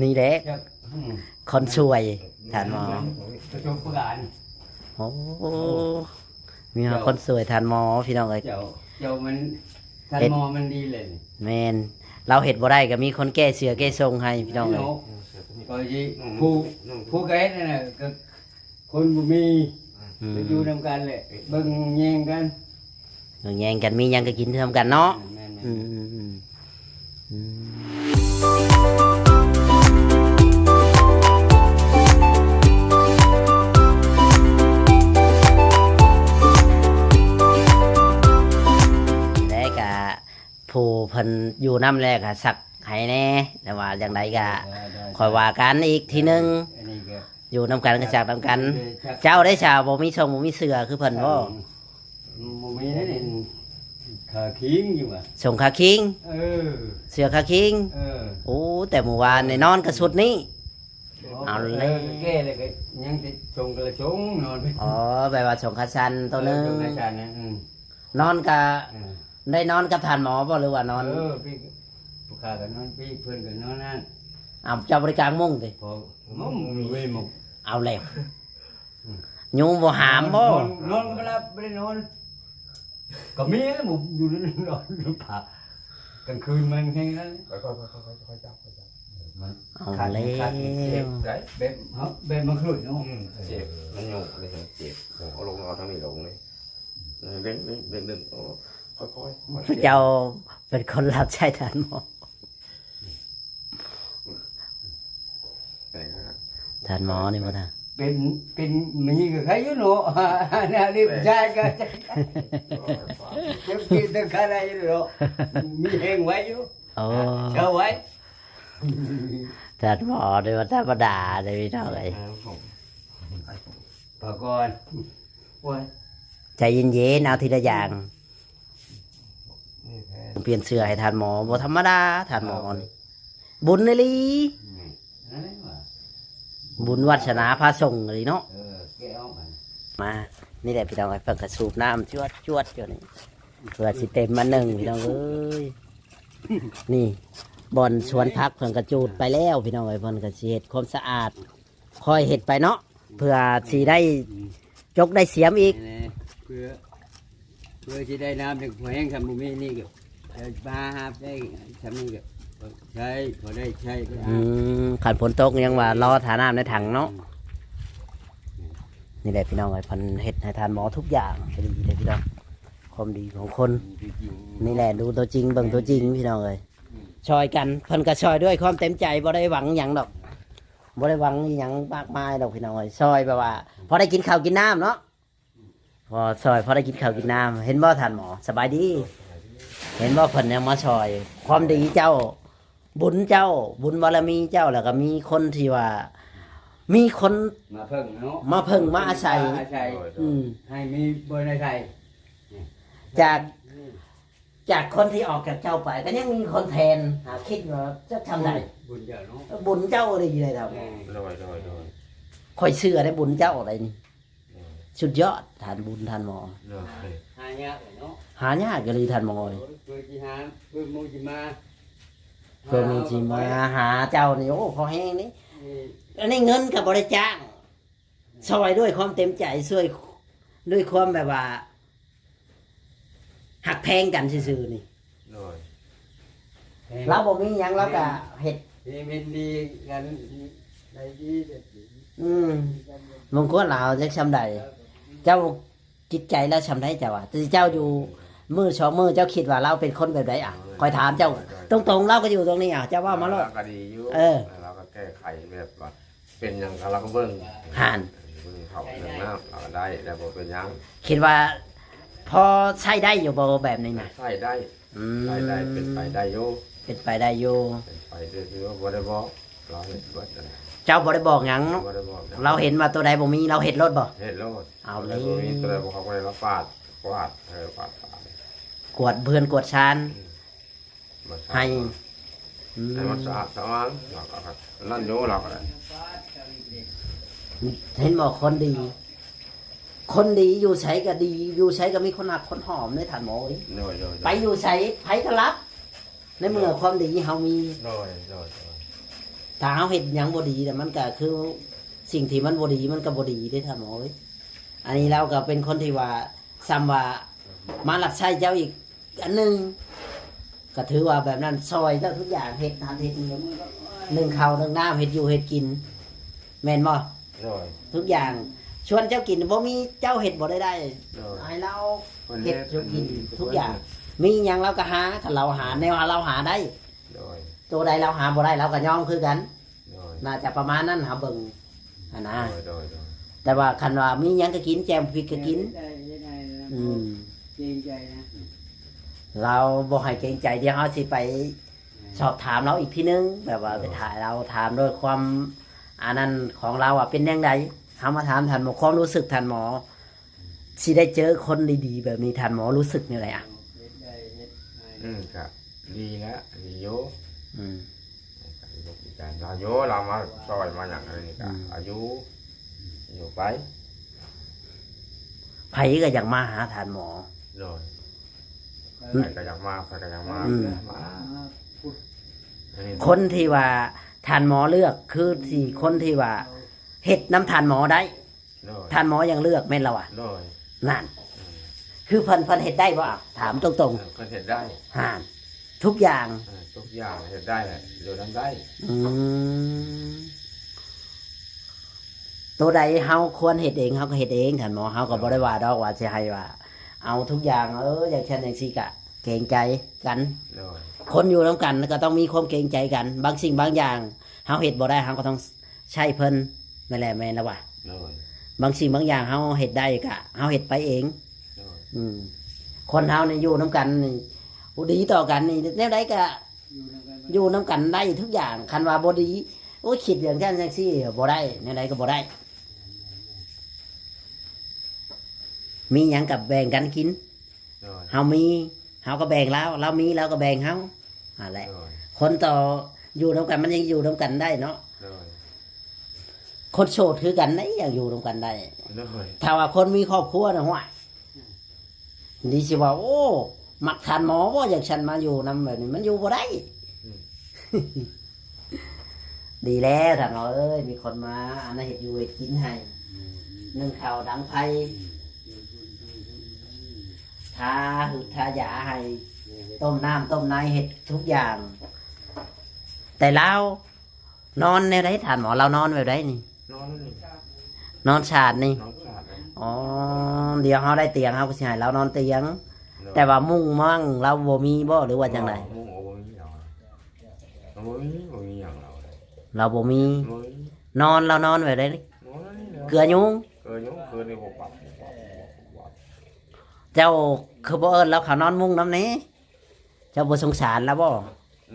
ນີ້ແຫຼະ ອືມ ຄົນຊ່ວຍທ່ານໝໍ. ປະສົບການ ໂອ້ ມີຮອດຄົນຊ່ວຍທ່ານໝໍ ພີ່ນ້ອງເອີຍ. ເຈົ້າ ເຈົ້າມັນ ທ່ານໝໍມັນດີເລີຍ. ແມ່ນ ລາວເຮັດບໍ່ໄດ້ກໍມີຄົນແກ້ເສື້ອແກ້ຊົງໃຫ້ ພີ່ນ້ອງເອີຍ. ເນາະ ກໍຊິ ອືມ ຜູ້ ຜູ້ກໍເຮັດນັ້ນນະ ກໍຄົນບໍ່ມີ ອືມ ກໍຢູ່ນຳກັນແຫຼະ ເບິ່ງແຍງກັນ ເບິ່ງແຍງກັນ ມີຫຍັງກໍກິນນຳກັນເນາະ. ແມ່ນໆ ອືມໆໆ ອືມ ແລະກະ ຜູ້ເພິ່ນຢູ່ນຳແລ້ວກໍຊັກໃຫ້ແດ່ ແຕ່ວ່າຈັ່ງໃດກໍ ເອີ ໄດ້ໆ ຄ່ອຍວ່າກັນອີກທີໜຶ່ງ. ອັນນີ້ກໍ ຢູ່ນຳກັນກໍຊັກນຳກັນ. ເອີ ເຈົ້າໄດ້ຊາ ບໍ່ມີຊົງບໍ່ມີເສື້ອຄືເພິ່ນບໍ່? ບໍ່ມີເດ້ ຂາຄີງຢູ່ວ່າ ຊົງຂາຄີງ. ເອີ ເສື້ອຂາຄີງ. ເອີ ໂອ້ ແຕ່ມື້ວານນີ້ນອນກັບຊຸດນີ້. ເອົາແລ້ວ ເອີ ແກ້ແລ້ວກໍຍັງຊິຊົງກະລະຊົງນອນ. ອໍ ແປວ່າຊົງຂາສັ້ນໂຕໜຶ່ງ. ເອີ ຊົງຂາສັ້ນນະ. ອືມ ນອນກະ ເອີ ໄດ້ນອນກັບທ່ານໝໍບໍ່ ຫຼືວ່ານອນ? ເອີ ພີ່ ຜູ້ຂ້າກໍນອນພີ້ ເພິ່ນກໍນອນນັ້ນ. ອ້າວ ເຈົ້າບໍ່ໄດ້ກາງມຸ້ງຕິ? ພໍມຸ້ງເວີຍໝົດ. ເອົາແລ້ວ ອືມ ຍຸງບໍ່ຫາມບໍ່? ນອນ ນອນກໍບໍ່ຫຼັບ ບໍ່ໄດ້ນອນ ກໍມີແລ້ວ ຢູ່ນັ້ນນອນຜ້າ ກາງຄືນມັນແຮງນັ້ນ. ຄ່ອຍໆ ຄ່ອຍໆ ຄ່ອຍໆຈັບ ຄ່ອຍໆຈັບ. ເອີ ມັນ ເອົາແລ້ວ ຄັນ ຄັນເຈັບໄດ໋ ແບບເຮົາ ແບບມັນຂະລຸຍເນາະ. ອືມ ເຈັບ ມັນໂຍກເລີຍ ເຈັບ ເອົາລົງ ເອົາທາງນີ້ລົງເລີຍ. ເອີ ເລັ່ງໆໆໆ ໂອ້ ຄ່ອຍໆ ຄ່ອຍໆ. ເຈົ້າເປັນຄົນຮັບໃຊ້ທ່ານໝໍ. ແມ່ນຄັບ ທ່ານໝໍນີ້ບໍ່ທ່ານ? ເປັນ ເປັນ ມີກໍໃຄຢູ່ເນາະ ແນວນີ້ຜູ້ຊາຍກໍ ເຈັບຕີນຕັ້ງຄາໄດ້ຢູ່ເນາະ ມີແຮງໄວຢູ່. ໂອ້ ເຊົາໄວ. ທ່ານໝໍນີ້ບໍ່ທຳມະດາເດ້ພີ່ນ້ອງເອີຍ. ເອີ ປາກອນ ໂອ້ຍ ໃຈເຢັນໆ ເອົາທີລະຢ່າງ. ນີ້ແພ ປ່ຽນເສື້ອໃຫ້ທ່ານໝໍ ບໍ່ທຳມະດາ ທ່ານໝໍນີ້ ບຸນອີ່ຫຼີ. ນີ້ ນັ້ນແຫຼະວ່າ ບຸນວາດສະໜາພາສົ່ງອີ່ຫຼີເນາະ. ເອີ ແກະອອກມາ ມາ ນີ້ແຫຼະພີ່ນ້ອງເອີຍ ເພິ່ນກໍສູບນ້ຳຈວດໆຢູ່ນີ້ ເພື່ອຊິເຕັມອັນໜຶ່ງພີ່ນ້ອງເອີຍ. ນີ້ ບ່ອນສວນຜັກເພິ່ນກໍຈູດໄປແລ້ວພີ່ນ້ອງເອີຍ ເພິ່ນກໍຊິເຮັດຄວາມສະອາດ ຄ່ອຍເຮັດໄປເນາະ ເພື່ອຊິໄດ້ ອືມ ຈົກໄດ້ສຽມອີກ. ແມ່ນແຫຼະ ເພື່ອ ເພື່ອຊິໄດ້ນ້ຳ ແຮງ ຄັນບໍ່ມີນີ້ກໍ ຈະມາຫາໄດ້ຊ່ຳນີ້ກໍ ກໍໃຊ້ ພໍໄດ້ໃຊ້ໄດ້. ອືມ ຄັນຝົນຕົກຍັງວ່າລໍຖ້ານ້ຳໃນຖັງເນາະ. ອືມ ນີ້ແຫຼະພີ່ນ້ອງເອີຍ ເພິ່ນເຮັດໃຫ້ທ່ານໝໍທຸກຢ່າງ ດີເດ້ພີ່ນ້ອງ ຄວາມດີຂອງຄົນ. ອືມ ນີ້ແຫຼະ ດູຕົວຈິງ ເບິ່ງຕົວຈິງພີ່ນ້ອງເອີຍ. ອືມ ຊ່ອຍກັນ ເພິ່ນກໍຊ່ອຍດ້ວຍຄວາມເຕັມໃຈ ບໍ່ໄດ້ຫວັງຫຍັງດອກ ບໍ່ໄດ້ຫວັງອີ່ຫຍັງມາກມາຍດອກພີ່ນ້ອງເອີຍ ຊ່ອຍແບບວ່າພໍໄດ້ກິນເຂົ້າກິນນ້ຳເນາະ. ພໍຊ່ອຍ ພໍໄດ້ກິນເຂົ້າກິນນ້ຳ ເຫັນບໍ່ທ່ານໝໍ? ສະບາຍດີ ເຫັນບໍ່ ເພິ່ນຍັງມາຊ່ອຍ ຄວາມດີເຈົ້າ ບຸນເຈົ້າ ບຸນບາລະມີເຈົ້າ ແລ້ວກໍມີຄົນທີ່ວ່າ ມີຄົນມາເພິ່ງເນາະ ມາເພິ່ງມາອາໄສ ມາອາໄສ ອືມ ໃຫ້ມີບ່ອນອາໄສ ຈາກ ຈາກຄົນທີ່ອອກຈາກເຈົ້າໄປ ກໍຍັງມີຄົນແທນ ຫາຄິດວ່າຈະທຳໄດ້ ບຸນເຈົ້າເນາະ ບຸນເຈົ້າອີ່ຫຼີເດ້ທ່ານ. ໂດຍ ໂດຍ ໂດຍ ຂ້ອຍເຊື່ອໄດ້ບຸນເຈົ້າໄດ໋ນີ້. ສຸດຍອດ ທ່ານບຸນ ທ່ານໝໍ ໂດຍ ຫາຍາກເນາະ ຫາຍາກອີ່ຫຼີທ່ານໝໍນີ້. ໂອ້ຍ ເພື່ອຊິຫາ ເພື່ອໝູ່ຊິມາ ເພື່ອໝູ່ຊິມາຫາເຈົ້ານີ້ ໂອ້ ພໍແຮງນີ້. ນີ້ ອັນນີ້ເງິນກໍບໍ່ໄດ້ຈ້າງ ຊ່ອຍດ້ວຍຄວາມເຕັມໃຈ ຊ່ວຍດ້ວຍຄວາມແບບວ່າ ຮັກແພງກັນຊື່ໆນີ້. ໂດຍ ລາວບໍ່ມີຫຍັງ ລາວກໍເຮັດ ເຮັດດີກັນ ໄດ້ດີ ອືມ ເບິ່ງຄວາມລາວຈັກຊ່ຳໃດ ເຈົ້າຈິດໃຈລາວຊ່ຳໃດເຈົ້າວ່າ ແຕ່ເຈົ້າຢູ່ມື້ສອງມື້ ເຈົ້າຄິດວ່າລາວເປັນຄົນແບບໃດ? ອະ ຂ້ອຍຖາມເຈົ້າຕົງໆ ລາວກໍຢູ່ຕົງນີ້ ອະ ເຈົ້າເວົ້າມາໂລດ. ລາວກໍດີຢູ່ ເອີ ລາວກໍແກ້ໄຂແບບວ່າ ເປັນຫຍັງກໍລາວກໍເບິ່ງ ຫັ້ນ ເບິ່ງເຂົ້າເບິ່ງນ້ຳ ລາວກໍໄດ້ ແລ້ວບໍ່ເປັນຫຍັງ. ຄິດວ່າພໍໃຊ້ໄດ້ຢູ່ບໍ່ແບບນີ້ນະ? ໃຊ້ໄດ້ ອືມ ໃຊ້ໄດ້ ເປັນໄປໄດ້ຢູ່ ເປັນໄປໄດ້ຢູ່ ເປັນໄປໄດ້ຢູ່ ບໍ່ໄດ້ບອກ ລາວເຮັດເບິດ. ເຈົ້າບໍ່ໄດ້ບອກຫຍັງເນາະ? ບໍ່ໄດ້ບອກຫຍັງ ລາວເຫັນວ່າຕົວໃດບໍ່ມີ ລາວເຮັດໂລດບໍ່? ເຮັດໂລດ. ເອົາແລ້ວ ຕົວໃດບໍ່ມີ ຕົວໃດບໍ່ເຂົ້າ ກໍໄດ້ລາວປາດ ກວາດ ເອີ ກວາດ ກວາດເຮືອນກວາດຊານ ອືມ ໃຫ້ ອືມ ໃຫ້ມັນສະອາດສະອ້າງ ລາວກໍນັ້ນຢູ່ ລາວກໍໄດ້. ເຫັນບໍ່ ຄົນດີ ຄົນດີຢູ່ໃສກໍດີ ຢູ່ໃສກໍມີຄົນຮັກຄົນຫອມເດ້ທ່ານໝໍເອີຍ. ໂດຍ ໂດຍ ໂດຍ ໄປຢູ່ໃສໃຜກໍຮັກ ໃນເມື່ອ ໂດຍ ຄວາມດີເຮົາມີ. ໂດຍ ໂດຍ ໂດຍ. ຖ້າເຮົາເຮັດຫຍັງບໍ່ດີນະ ມັນກໍຄືສິ່ງທີ່ມັນບໍ່ດີ ມັນກໍບໍ່ດີເດ້ທ່ານໝໍເອີຍ. ອັນນີ້ລາວກໍເປັນຄົນທີ່ວ່າ ສ່ຳວ່າມາຮັບໃຊ້ເຈົ້າອີກອັນໜຶ່ງ ກໍຖືວ່າແບບນັ້ນ ຊ່ອຍເຈົ້າທຸກຢ່າງ ເຮັດນັ້ນເຮັດນີ້ ໜຶ້ງເຂົ້າໜຶ້ງນ້ຳ ເຮັດຢູ່ເຮັດກິນ ແມ່ນບໍ່? ໂດຍ ທຸກຢ່າງ ຊວນເຈົ້າກິນ ບໍ່ມີເຈົ້າເຮັດບໍ່ໄດ້ໄດ້ ໂດຍ ໃຫ້ລາວເຮັດຢູ່ກິນທຸກຢ່າງ ມີຫຍັງລາວກໍຫາ ຄັນລາວຫາ ແນວລາວຫາໄດ້ ໂດຍ ໂຕໃດລາວຫາບໍ່ໄດ້ ລາວກໍຍອມຄືກັນ ໂດຍ ໜ້າຈະປະມານນັ້ນ ເຮົາເບິ່ງຫັ້ນນະ ໂດຍ ໂດຍ ໂດຍ ແຕ່ວ່າຄັນວ່າມີຫຍັງກໍກິນ ແຈ່ວພິກກໍກິນ ເຮັດໃຫ້ ເຮັດໃຫ້ລາວ ອືມ ເກງໃຈນະ ລາວບໍ່ໃຫ້ເກງໃຈ ດຽວເຮົາຊິໄປ ສອບຖາມລາວອີກທີໜຶ່ງ ແບບວ່າ ໂດຍ ໄປຖ່າຍລາວ ຖາມດ້ວຍຄວາມອັນນັ້ນຂອງລາວວ່າເປັນແນວໃດ. ເຮົາມາຖາມທ່ານໝໍ ຄວາມຮູ້ສຶກທ່ານໝໍ ຊິໄດ້ເຈີຄົນດີໆແບບນີ້ ທ່ານໝໍຮູ້ສຶກແນວໃດອະ? ອືມ ກະດີແຫຼະ ດີຢູ່ ອືມ ກະດີອົກດີໃຈ ລາວຢູ່ ລາວມາຊ່ອຍມາຫຍັງອັນນີ້ກະ ອືມ ອາຍຸ ຢູ່ໄປ ໃຜກໍຢາກມາຫາທ່ານໝໍ ໂດຍ ໃຜກໍຢາກມາ ໃຜກໍຢາກມາ ອືມ ມາ ຄົນທີ່ວ່າທ່ານໝໍເລືອກ ຄືທີ່ຄົນທີ່ວ່າເຮັດນຳທ່ານໝໍໄດ້ ໂດຍ ທ່ານໝໍຍັງເລືອກແມ່ນລະວະ ໂດຍ ນັ້ນ ອືມ ຄືເພິ່ນ ເພິ່ນເຮັດໄດ້ບໍ່ ອະ ຖາມຕົງໆ ເອີ ເພິ່ນເຮັດໄດ້ ຫັ້ນ ທຸກຢ່າງ ເອີ ທຸກຢ່າງເຮັດໄດ້ ຢູ່ນຳໄດ້ ອືມ ໂຕໃດເຮົາຄວນເຮັດເອງ ເຮົາກໍເຮັດເອງ ທ່ານໝໍ ເຮົາກໍບໍ່ໄດ້ວ່າດອກວ່າຊິໃຫ້ວ່າເອົາທຸກຢ່າງ ເອີ ຢ່າງຊັ້ນຢ່າງຊີ້ ກະເກງໃຈກັນ ໂດຍ ຄົນຢູ່ນຳກັນກໍຕ້ອງມີຄວາມເກງໃຈກັນ ບາງສິ່ງບາງຢ່າງເຮົາເຮັດບໍ່ໄດ້ ເຮົາກໍຕ້ອງໃຊ້ເພິ່ນ ແມ່ນແຫຼະ ແມ່ນລະວະ ໂດຍ ບາງສິ່ງບາງຢ່າງເຮົາເຮັດໄດ້ກະເຮົາເຮັດໄປເອງ ໂດຍ ອືມ ຄົນເຮົານີ້ຢູ່ນຳກັນນີ້ ບໍ່ດີຕໍ່ກັນນີ້ ແນວໃດກະ ຢູ່ນຳກັນໄດ້ທຸກຢ່າງ ຄັນວ່າບໍ່ດີ ໂອ້ຍ ຄິດຢ່າງຊັ້ນຈັ່ງຊີ້ ບໍ່ໄດ້ ແນວໃດກໍບໍ່ໄດ້ ມີຫຍັງກໍແບ່ງກັນກິນ ໂດຍ ເຮົາມີ ເຮົາກໍແບ່ງລາວ ລາວມີ ລາວກໍແບ່ງເຮົາ ຫັ້ນແຫຼະ ໂດຍ ຄົນຕໍ່ ຢູ່ນຳກັນ ມັນຍັງຢູ່ນຳກັນໄດ້ເນາະ ໂດຍ ຄົນໂສດຄືກັນໄດ໋ ຍັງຢູ່ນຳກັນໄດ້ ໂດຍ ຖ້າວ່າຄົນມີຄອບຄົວນະ ຫ້ວຍ ດີຊິວ່າ ໂອ້ ມັກທ່ານໝໍບໍ່ ຈັ່ງຊັ້ນມາຢູ່ນຳແບບນີ້ ມັນຢູ່ບໍ່ໄດ້ ອືມ ດີແລ້ວທ່ານໝໍເອີຍ ມີຄົນມາອັນນັ້ນເຮັດຢູ່ເຮັດກິນໃຫ້ ອືມ ໜຶ້ງເຂົ້າດັງໄຟ ອືມ ທາຫືດທາຢາໃຫ້ ອືມ ຕົ້ມນ້ຳຕົ້ມໃນ ເຮັດທຸກຢ່າງ ແຕ່ລາວ ນອນແນວໃດທ່ານໝໍ ລາວນອນແບບໃດນີ້? ນອນນີ້ ນອນຊາດນີ້ ນອນຊາດນີ້ ອໍ ດຽວເຮົາໄດ້ຕຽງ ເຮົາກໍຊິໃຫ້ລາວນອນຕຽງ ໂດຍ ແຕ່ວ່າມຸ້ງມັ່ງລາວບໍ່ມີບໍ່ ຫຼືວ່າຈັ່ງໃດ? ມຸ້ງກໍບໍ່ມີ ລາວບໍ່ມີ ບໍ່ມີຫຍັງລາວ ລາວບໍ່ມີ ບໍ່ມີ ນອນ ລາວນອນແບບໃດນີ້? ນອນນີ້ແຫຼະ ເກືອຍຸງ ເກືອຍຸງ ຄືນີ້ບໍ່ປັບ ບໍ່ປັບ ບໍ່ປັບ ເຈົ້າຄືບໍ່ເອີ້ນລາວເຂົ້ານອນມຸ້ງນຳແດ່? ເຈົ້າບໍ່ສົງສານລາວບໍ່?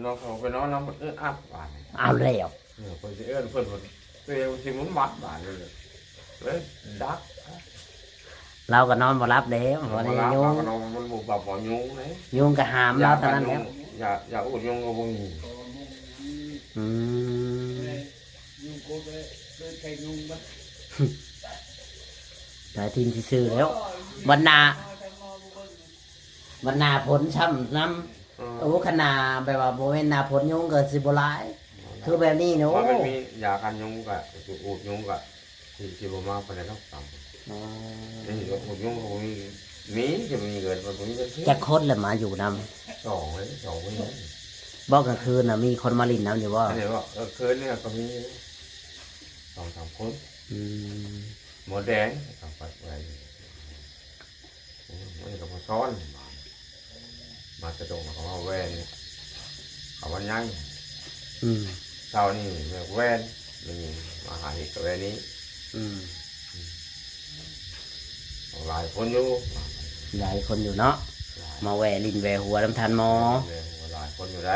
ນ້ອງເຂົາໄປນອນນຳເອີດອັດບາດນີ້ ເອົາແລ້ວ ເອີ ເພິ່ນຊິເອີ້ນເພິ່ນ ເພິ່ນຊິມຸນບັດບາດນີ້ເລີຍ ເລີຍດັກ ລາວກໍນອນບໍ່ຫຼັບແລ້ວ ນອນບໍ່ຫຼັບ ເພາະວ່າຍຸງ ລາວກໍນອນ ມັນບໍ່ປັບບໍ່ຍຸງເດ້ ຍຸງກໍຫາມລາວເທົ່ານັ້ນແລ້ວ ຢາ ຢາອຸດຍຸງກໍບໍ່ມີ ອືມ ຍຸງກົດເລີຍ ເລີຍໄປຍຸງມັນ ຕາຍຖິ້ມຊື່ໆແລ້ວ ບັດໜ້າ ບັດໜ້າຝົນຊ້ຳນຳ ເອີ ໂອ້ ຄັນໜ້າແບບວ່າບໍ່ແມ່ນໜ້າຝົນຍຸງກໍຊິບໍ່ຫຼາຍ ຄືແບບນີ້ເນາະ ວ່າມັນມີຢາກັນຍຸງກໍ ອາ ອູດຍຸງກໍ ຊິ ຊິບໍ່ມາປານໃດດອກຕຳ ອໍ ນີ້ກໍອູດຍຸງກໍບໍ່ມີ ມີ ຊິມີເງິນ ມັນບໍ່ມີເງິນຊື້ ຈັກຄົນລະມາຢູ່ນຳ? ສອງເລີຍ ສອງຄົນ ບໍ່ ກາງຄືນນະ ມີຄົນມາຫຼິ້ນນຳຢູ່ບໍ່? ອັນນີ້ບໍ່ ເອີ ຄືນນີ້ກໍມີສອງສາມຄົນ ອືມ ໝໍແດງ ກໍໄປ ໄປ ອືມ ອັນນີ້ກໍມາຊ້ອນ ມາ ມາແຕ່ດົງ ເຂົາມາແວ່ນ ເຂົາມາໃຫຍ່ ອືມ ເຊົ້ານີ້ແມ່ນແວ່ນ ມີມາຫາເຫັດກໍແວ່ນນີ້ ອືມ ອືມ ຫຼາຍຄົນຢູ່ ຫຼາຍຄົນຢູ່ເນາະ ຫຼາຍ ມາແວ່ຫຼິ້ນແວ່ຫົວນຳທ່ານໝໍ ແວ່ຫົວຫຼາຍຄົນຢູ່ໃດ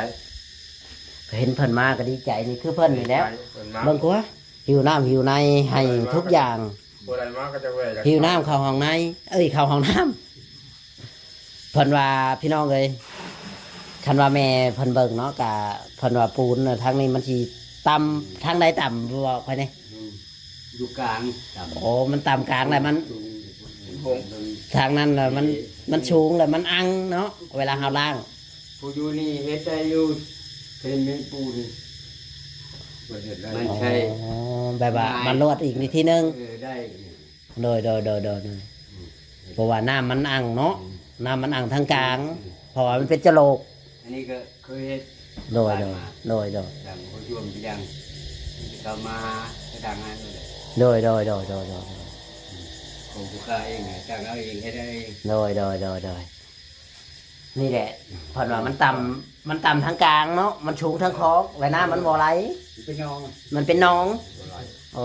ເຫັນເພິ່ນມາກໍດີໃຈ ນີ້ຄືເພິ່ນນີ້ແຫຼະ ດີໃຈ ເພິ່ນມາ ເບິ່ງກວ່າ ຫິວນ້ຳຫິວໃນໃຫ້ທຸກຢ່າງ ຜູ້ໃດມາກໍຈະແວ່ ຫິວນ້ຳເຂົ້າຫ້ອງໃນ ເອີຍ ເຂົ້າຫ້ອງນ້ຳ ເພິ່ນວ່າ ພີ່ນ້ອງເອີຍ ຄັນວ່າແມ່ເພິ່ນເບິ່ງເນາະ ກະເພິ່ນວ່າປູນທາງນີ້ມັນຊິຕ່ຳ ທາງໃດຕ່ຳ ບອກຂ້ອຍແດ່ ຢູ່ ຢູ່ກາງຕ່ຳ ໂອ້ ມັນຕ່ຳກາງແລ້ວມັນ ສູງ ທາງນັ້ນລະມັນ ມັນສູງແລ້ວມັນອັ່ງເນາະ ເວລາເຮົາລ້າງ ຜູ້ຢູ່ນີ້ເຮັດໄດ້ຢູ່ ເຫັນແມ່ນປູນ ໂ ມັນເຮັດໄດ້ ມັນໃຊ້ ອໍ ແບບວ່າ ງ່າຍ ມາລວດອີກວິທີໜຶ່ງ ເອີ ໄດ້ ໂດຍ ໂດຍ ໂດຍ ໂດຍ ອືມ ເພາະວ່ານ້ຳມັນອັ່ງເນາະ ອືມ ນ້ຳມັນອັ່ງທາງກາງ ອືມ ເພາະວ່າມັນເປັນຈະໂລກ ອັນນີ້ກໍເຄີຍເຮັດ ໂດຍ ຜ່ານມາ ໂດຍ ໂດຍ ໂດຍ ດັງບໍ່ລວມໄປຍັງ ເຂົ້າມາຫາກະດັງຫັ້ນ ໂດຍ ໂດຍ ໂດຍ ໂດຍ ໂດຍ ອືມ ຂອງຜູ້ຄ້າເອງ ສ້າງເອົາເອງ ເຮັດເອົາເອງ ໂດຍ ໂດຍ ໂດຍ ໂດຍ ນີ້ແຫຼະ ເພິ່ນວ່າມັນຕ່ຳ ມັນຕ່ຳທາງກາງເນາະ ມັນສູງທາງຄອກ ແລະນ້ຳມັນບໍ່ໄຫຼ ມັນເປັນໜອງ ມັນເປັນໜອງ ບໍ່ໄຫຼ ໂອ້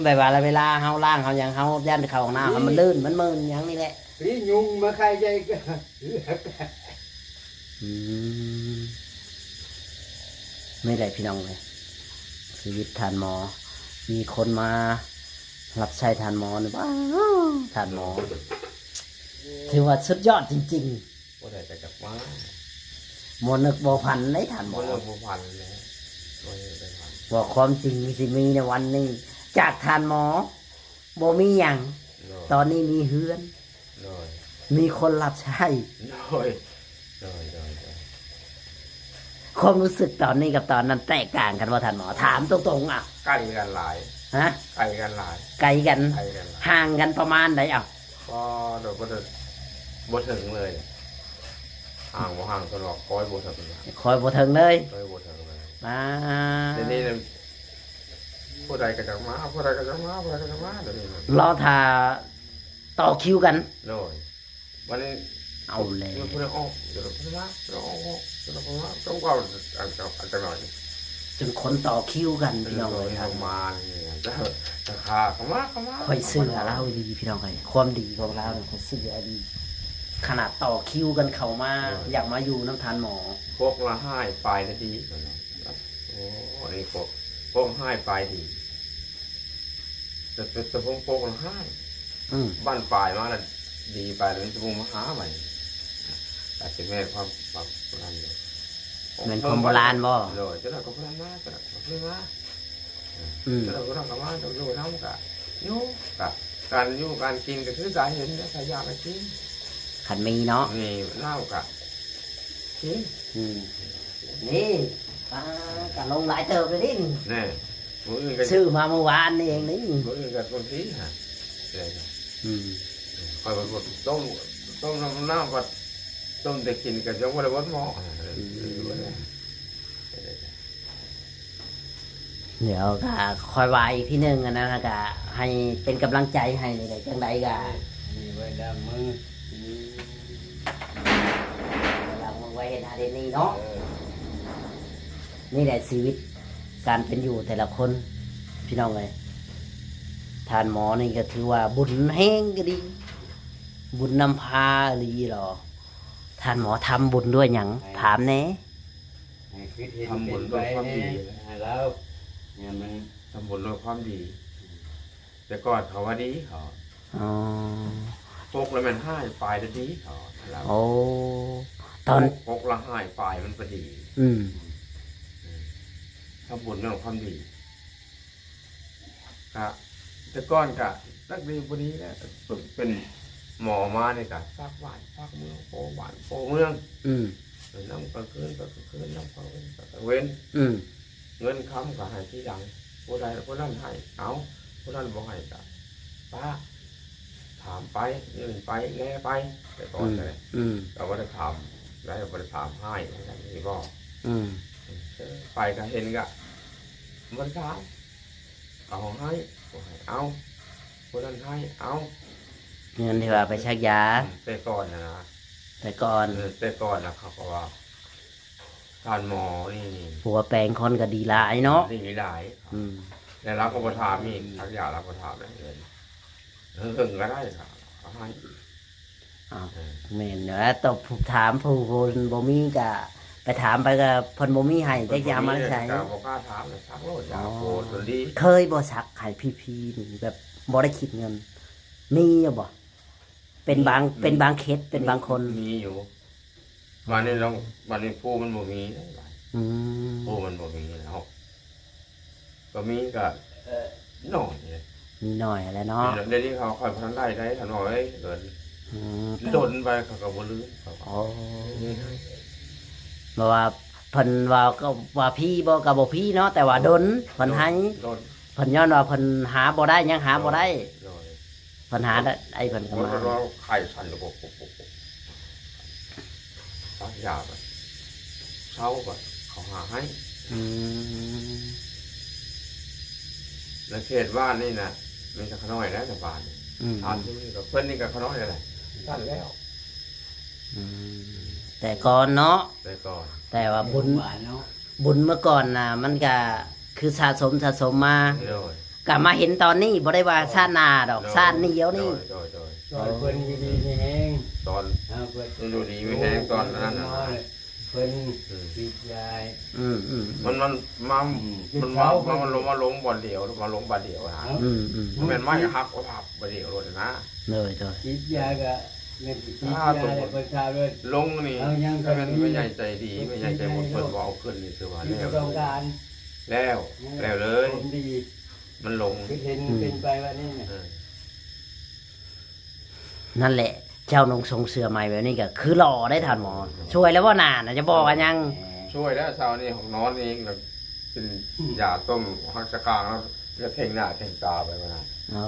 ແບບວ່າເວລາເຮົາລ້າງເຮົາຫຍັງ ເຮົາຢ້ານເຂົ້າຫ້ອງນ້ຳ ນີ້ ມັນລື່ນ ມັນເມີນຫຍັງນີ້ແຫຼະ ນີ້ຍຸງມາໄຂ່ໃຫຍ່ ອືມ ນີ້ແຫຼະພີ່ນ້ອງເອີຍ ຊີວິດທ່ານໝໍ ມີຄົນມາຮັບໃຊ້ທ່ານໝໍນີ້ ວ້າວ ທ່ານໝໍ ຖືວ່າສຸດຍອດຈິງໆ ຜູ້ໃດກໍຈັກມາ ບໍ່ນຶກບໍ່ຝັນເດ້ທ່ານໝໍ ບໍ່ນຶກບໍ່ຝັນແຫຼະ ບໍ່ນຶກບໍ່ຝັນ ວ່າຄວາມຈິງຊິມີໃນວັນນີ້ ຈາກທ່ານໝໍບໍ່ມີຫຍັງ ໂດຍ ຕອນນີ້ມີເຮືອນ ໂດຍ ມີຄົນຮັບໃຊ້ ໂດຍ ໂດຍ ໂດຍ ໂດຍ ຄວາມຮູ້ສຶກຕອນນີ້ກັບຕອນນັ້ນແຕກຕ່າງກັນບໍ່ທ່ານໝໍ? ຖາມຕົງໆ ອະ ໃກ້ກັນຫຼາຍ ຮະ? ໃກ້ກັນຫຼາຍ ໃກ້ກັນ ໃກ້ກັນຫຼາຍ ຫ່າງກັນປະມານໃດເອົາ? ກໍໂດຍ ບໍ່ໄດ້ ບໍ່ເຖິງເລີຍ ຫ່າງບໍ່ຫ່າງ ເພິ່ນວ່າຄ່ອຍບໍ່ເຖິງ ຄ່ອຍບໍ່ເຖິງເລີຍ ຄ່ອຍບໍ່ເຖິງເລີຍ ອາ ດຽວນີ້ນະ ຜູ້ໃດກໍຈັກມາ ຜູ້ໃດກໍຈັກມາ ຜູ້ໃດກໍຈັກມາ ດຽວນີ້ນະ ລໍຖ້າຕໍ່ຄິວກັນ ໂດຍ ບັດນີ້ ເອົາແລ້ວ ຜູ້ໃດອອກ ດຽວຜູ້ໃດມາ ດຽວອອກ ດຽວຜູ້ໃດມາ ຕ້ອງເວົ້າ ອັນ ອັນຈັກໜ້ອຍ ຈົນຄົນຕໍ່ຄິວກັນ ພີ່ນ້ອງເອີຍ ມານີ້ ຈະ ຈະຂ້າເຂົ້າມາ ເຂົ້າມາ ຂ້ອຍເຊື່ອລາວອີ່ຫຼີ ພີ່ນ້ອງເອີຍ ຄວາມດີຂອງລາວນີ້ ຂ້ອຍເຊື່ອອີ່ຫຼີ ຂະໜາດຕໍ່ຄິວກັນເຂົ້າມາ ເອີ ຢາກມາຢູ່ນຳທ່ານໝໍ ພວກລະຫ້າຍປາຍນາທີ ໂອ້ ນີ້ພວກ ພວກຮ້າຍປາຍດີ ແຕ່ ແຕ່ ແຕ່ພວກ ພວກຮ້າຍ ອືມ ບັ້ນປາຍມາລະດີ ປາຍລະມີແຕ່ພວກມາຫາໃໝ່ ອາດຈະແມ່ນຄວາມ ຄວາມ ຄວາມນັ້ນຢູ່ ແມ່ນຄວາມໂບລານບໍ່? ໂດຍ ເຈົ້າລາວກໍບໍ່ໄດ້ມາ ເຈົ້າລາວກໍບໍ່ໄດ້ມາ ອືມ ເຈົ້າລາວກໍມາ ເຈົ້າຢູ່ນຳກະຢູ່ ກະ ການຢູ່ການກິນກໍຄືການເຫັນແຫຼະ ໃຜຢາກກໍກິນ ຄັນມີເນາະ ມີເຫຼົ້າກະກິນ ອືມ ນີ້ ປາ ກະລົງຫຼາຍເຕີບເລີຍນີ້ ແນ່ ມື້ອື່ນກໍຊື້ມາມື້ວານນີ້ເອງນີ້ ມື້ອື່ນກໍບາງທີຫາ ອືມ ຂ້ອຍກໍຕົ້ມ ຕົ້ມນ້ຳ ນ້ຳກໍຕົ້ມແຕ່ກິນກໍຍັງບໍ່ໄດ້ເບິດໝໍ້ ອືມ ດຽວກໍຄ່ອຍວ່າອີກທີໜຶ່ງ ອັນນັ້ນກໍໃຫ້ເປັນກຳລັງໃຈໃຫ້ນີ້ແຫຼະ ຈັ່ງໃດກໍ ນີ້ໄວ້ລ້າງມື ອືມ ໄວ້ລ້າງມື ໄວ້ເຮັດຫັ້ນເຮັດນີ້ເນາະ ເອີ ນີ້ແຫຼະຊີວິດການເປັນຢູ່ແຕ່ລະຄົນ ພີ່ນ້ອງເອີຍ ທ່ານໝໍນີ້ກໍຖືວ່າບຸນແຮງອີ່ຫຼີ ບຸນນຳພາອີ່ຫຼີດອກ ທ່ານໝໍທຳບຸນດ້ວຍຫຍັງ? ໃຫ້ ຖາມແດ່ ໃຫ້ຄິດເຫັນ ທຳບຸນດ້ວຍຄວາມດີ ເປັນໄປແດ່ໃຫ້ລາວ ຍາມມັນ ທຳບຸນດ້ວຍຄວາມດີ ແຕ່ກ່ອນເຂົາວ່າດີເຂົາ ອໍ ປົກລະແມ່ນຮ້າຍ ປາຍລະດີເຂົາ ລາວ ໂອ້ ຕອນ ປົກ ປົກລະຮ້າຍ ປາຍມັນກໍດີ ອືມ ອືມ ທຳບຸນດ້ວຍຄວາມດີ ກະ ແຕ່ກ່ອນກະຈັກດີບໍ່ດີແຫຼະ ເປັນໝໍມານີ້ກະຝາກບ້ານຝາກເມືອງ ໂປບ້ານໂປເມືອງ ອືມ ເອີ ນຳກາງຄືນໄປກາງຄືນ ນຳກາງເວັນໄປກາງເວັນ ອືມ ເງິນຄຳກໍໃຫ້ທີຫຼັງ ຜູ້ໃດຜູ້ນັ້ນໃຫ້ເອົາ ຜູ້ນັ້ນບໍ່ໃຫ້ກໍປະ ຖາມໄປ ຍື່ນໄປ ແລໄປ ແຕ່ກ່ອນ ອືມ ກໍໄດ້ ອືມ ກໍບໍ່ໄດ້ຖາມ ໄດ້ບໍ່ໄດ້ຖາມຮ້າຍ ວ່າຊັ້ນນີ້ບໍ່ ອືມ ເອີ ໄປກໍເຫັນກໍບໍ່ໄດ້ຖາມ ເອົາໃຫ້ ບໍ່ໃຫ້ເອົາ ຜູ້ນັ້ນໃຫ້ເອົາ ເງິນທີ່ວ່າໄປສັກຢາ ອືມ ແຕ່ກ່ອນນະ ແຕ່ກ່ອນ ເອີ ແຕ່ກ່ອນນະ ເຂົາກໍວ່າ ທ່ານໝໍນີ້ ຜົວແປງຄົນກໍດີຫຼາຍເນາະ ດີຫຼາຍ ອືມ ແລ້ວລາວກໍບໍ່ຖາມອີກ ສັກຢາລາວບໍ່ຖາມເລີຍ ເອີ ເຄິ່ງກໍໄດ້ ເອົາໃຫ້ ອ້າວ ເອີ ແມ່ນແຫຼະ ຕ້ອງຖາມຜູ້ຄົນບໍ່ມີກະ ໄປຖາມໄປກະເພິ່ນບໍ່ມີໃຫ້ ຈັກຊິເອົາມາໃສ ບໍ່ກ້າຖາມ ສັກໂລດ ຢາໂພດ ໂອ້ ໂຕດີ ເຄີຍບໍ່ສັກໃຫ້ພີໆ ນີ້ແບບບໍ່ໄດ້ຄິດເງິນ ມີຢູ່ບໍ່? ເປັນບາງ ມີ ເປັນບາງເຂດ ເປັນບາງຄົນ ມີຢູ່ ບາດນີ້ລອງ ບາດນີ້ຜູ້ມັນບໍ່ມີ ອືມ ຜູ້ມັນບໍ່ມີແລ້ວ ກໍມີກໍ ເອີ ໜ້ອຍເດ້ ມີໜ້ອຍແລ້ວເນາະ ດຽວນີ້ເຂົາຄ່ອຍພັນໄດ້ໄດ້ ຄັນວ່າເອີຍ ອືມ ດົນໄປເຂົາກໍບໍ່ລືມ ເຂົາກໍ ໂອ້ ນີ້ໃຫ້ ແບບວ່າ ເພິ່ນວ່າກໍວ່າຜີບໍ່ ກໍບໍ່ຜີເນາະ ແຕ່ວ່າດົນ ເພິ່ນໄຫ້ ໂດຍ ເພິ່ນຍ້ອນວ່າເພິ່ນຫາບໍ່ໄດ້ ຍັງຫາບໍ່ໄດ້ ໂດຍ ເພິ່ນຫາໄດ້ ໄອ້ເພິ່ນກໍມາ ເພິ່ນວ່າໄຂ້ສັ່ນ ປັກໆໆ ປັກ ຢາບັດເຊົາ ບັດເຂົາຫາໃຫ້ ອືມ ໃນເຂດບ້ານນີ້ນະ ມີແຕ່ຂະນ້ອຍແຫຼະ ໃນບ້ານນີ້ ອືມ ຖາມຢູ່ນີ້ກໍ ເພິ່ນນີ້ກໍຂະນ້ອຍແຫຼະ ສັ່ນແລ້ວ ອືມ ແຕ່ກ່ອນເນາະ ແຕ່ກ່ອນ ແຕ່ວ່າບຸນ ບຸນເມື່ອກ່ອນນະ ມັນກະຄືສະສົມ ສະສົມມາ ໂດຍ ກະມາເຫັນຕອນນີ້ ບໍ່ໄດ້ວ່າຊາດໜ້າດອກ ໂດຍ ຊາດນີ້ດຽວນີ້ ໂດຍ ໂດຍ ໂດຍ ຊ່ອຍເພິ່ນຢູ່ດີມີແຮງ ຕອນ ເອີ ເພິ່ນຢູ່ດີມີແຮງຕອນນັ້ນນະ ເພິ່ນ ອືມ ຕິດຢາ ອືມໆ ມັນ ມັນມາ ອືມ ມັນມາ ມັນລົງ ມາລົງບ່ອນດຽວ ມາລົງບ່ອນດຽວນະ ອືມໆ ມັນແມ່ນໄມ້ຫັກ ໂອ້ ພັບ ບໍ່ໄດ້ໂລດນະ ໂດຍໆ ຕິດຢາກະແມ່ນຕິດຢາແລ້ວເພິ່ນຖາມເລີຍ ລົງນີ້ ເອົາຍັງ ແມ່ນແມ່ໃຫຍ່ໃຈດີ ແມ່ໃຫຍ່ໃຈບຸນ ເພິ່ນບໍ່ເອົາຂຶ້ນນີ້ ຄືວ່າແລ້ວ ຕ້ອງການ ແລ້ວ ແລ້ວເລີຍ ມັນລົງ ເຫັນເປັນໄປວ່ານີ້ນະ ເອີ ນັ້ນແຫຼະ ເຈົ້ານຸ່ງຊົງເສື້ອໃໝ່ແບບນີ້ກໍຄືຫຼໍ່ໄດ໋ທ່ານໝໍ ຊ່ວຍແລ້ວບໍ່ໜ້ານະ ຈະບອກວ່າຫຍັງ ຊ່ວຍແລ້ວ ເຊົ້ານີ້ຫ້ອງນອນນີ້ ກິນຢາຕົ້ມຮັກສະຄາງແລ້ວ ກໍເທັງໜ້າເທັງຕາໄປວ່ານັ້ນ ອໍ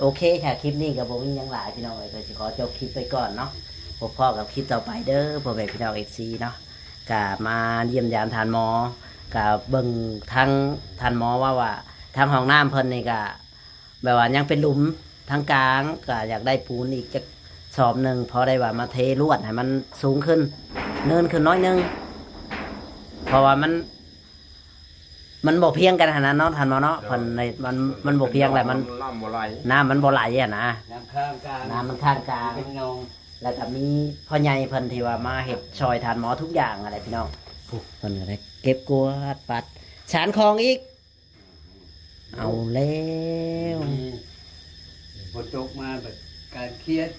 ໂອເຄ ຖ້າຄລິບນີ້ກໍບໍ່ມີຫຍັງຫຼາຍພີ່ນ້ອງເອີຍ ກໍຊິຂໍຈົບຄລິບໄປກ່ອນເນາະ ພົບພໍ້ກັບຄລິບຕໍ່ໄປເດີ ພໍ່ແມ່ພີ່ນ້ອງເອັຟຊີເນາະ ກໍມາຢ້ຽມຢາມທ່ານໝໍ ກໍເບິ່ງທາງທ່ານໝໍເວົ້າວ່າ ທາງຫ້ອງນ້ຳເພິ່ນນີ້ກໍ ແບບວ່າຍັງເປັນຫຼຸມທາງກາງ ກໍຢາກໄດ້ປູນອີກຈັກສອບໜຶ່ງ ພໍໄດ້ວ່າມາເທລວດໃຫ້ມັນສູງຂຶ້ນ ເນີນຂຶ້ນໜ້ອຍໜຶ່ງ ເພາະວ່າມັນ ມັນບໍ່ພຽງກັນຫັ້ນນະເນາະ ທ່ານໝໍເນາະ ໂດຍ ເພິ່ນໃນ ມັນ ມັນບໍ່ພຽງແລ້ວ ມັນ ນ້ຳບໍ່ໄຫຼ ນ້ຳມັນບໍ່ໄຫຼຫັ້ນນະ ນ້ຳຄ້າງກາງ ນ້ຳມັນຄ້າງກາງ ເປັນໜອງ ແລ້ວກໍມີພໍ່ໃຫຍ່ເພິ່ນທີ່ວ່າມາເຮັດຊ່ອຍທ່ານໝໍທຸກຢ່າງຫັ້ນແຫຼະພີ່ນ້ອງ ໂອ້ ເພິ່ນກໍໄດ້ເກັບກວາດປັດ ສານຂອງອີກ ເອົາແລ້ວ ນີ້ ຝົນຕົກມາບັດການຄຽດ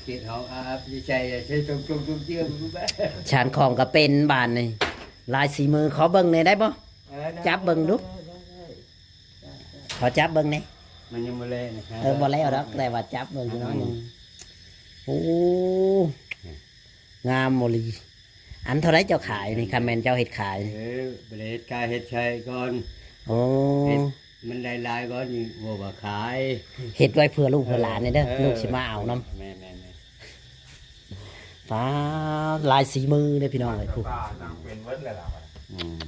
ຄຽດເຮົາອາບໃຈ ໃຊ້ຕົງໆ ເຈື່ອມ ສານຂອງກໍເປັນບາດນີ້ ລາຍສີມື ຂໍເບິ່ງແດ່ໄດ້ບໍ່? ເອີ ໄດ້ ຈັບເບິ່ງດູ ໄດ້ ໄດ້ ໄດ້ ຂໍຈັບເບິ່ງແດ່ ມັນຍັງບໍ່ແລ້ວນະ ເອີ ບໍ່ແລ້ວດອກ ແຕ່ວ່າຈັບເບິ່ງໜ້ອຍໜຶ່ງ ອືມ ໂອ້ ງາມບໍ່ລີ ອັນເທົ່າໃດເຈົ້າຂາຍນີ້ ຄັນແມ່ນເຈົ້າເຮັດຂາຍ? ເອີ ບໍ່ໄດ້ເຮັດຂາຍ ເຮັດໃຊ້ກ່ອນ ໂອ້ ເຮັດມັນໄດ້ຫຼາຍກ່ອນ ຈັ່ງວ່າຂາຍ ເຮັດໄວ້ເພື່ອລູກເພື່ອຫຼານນີ້ເດີ ເອີ ລູກຊິມາເອົານຳ ແມ່ນໆໆ ປາດ ລາຍສີມືເດ້ພີ່ນ້ອງເອີຍ ຜູ້ ອືມ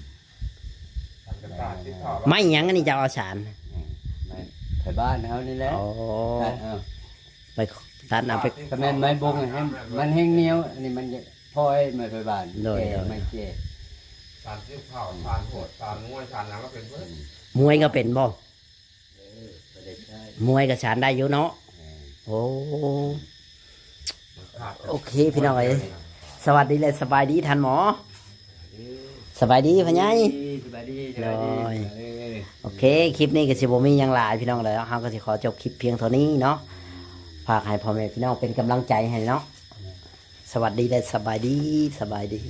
ໄມ້ຫຍັງອັນນີ້ເຈົ້າເອົາສານ? ອືມ ໄມ້ໄທບ້ານເຮົານີ້ແຫຼະ ອໍ ຕັດເອົາ ໄປຕັດເອົາໄປ ກໍແມ່ນໄມ້ບົງ ມັນແຮງໜຽວ ອັນນີ້ມັນ ພອຍມາໄປບ້ານ ໂດຍ ແກ່ ໂດຍ ໄມ້ແກ່ ສານຕິບເຂົ້າ ສານໂຫດ ສານມວຍ ສານຫຍັງກໍເປັນເບິດ ອືມ ມວຍກໍເປັນບໍ່? ເອີ ກໍໄດ້ໃຊ້ ມວຍກໍສານໄດ້ຢູ່ເນາະ ແມ່ນ ໂອ້ ໂອເຄ ພີ່ນ້ອງເອີຍ ສະຫວັດດີ ແລະ ສະບາຍດີທ່ານໝໍ ສະບາຍດີພໍ່ໃຫຍ່ ສະບາຍດີ ສະບາຍດີ ໂດຍ ເອີ ໂອເຄ ຄລິບນີ້ກໍຊິບໍ່ມີຫຍັງຫຼາຍພີ່ນ້ອງເອີຍ ເຮົາກໍຊິຂໍຈົບຄລິບພຽງເທົ່ານີ້ເນາະ ຝາກໃຫ້ພໍ່ແມ່ພີ່ນ້ອງເປັນກຳລັງໃຈໃຫ້ເນາະ ສະຫວັດດີ ແລະ ສະບາຍດີ ສະບາຍດີ.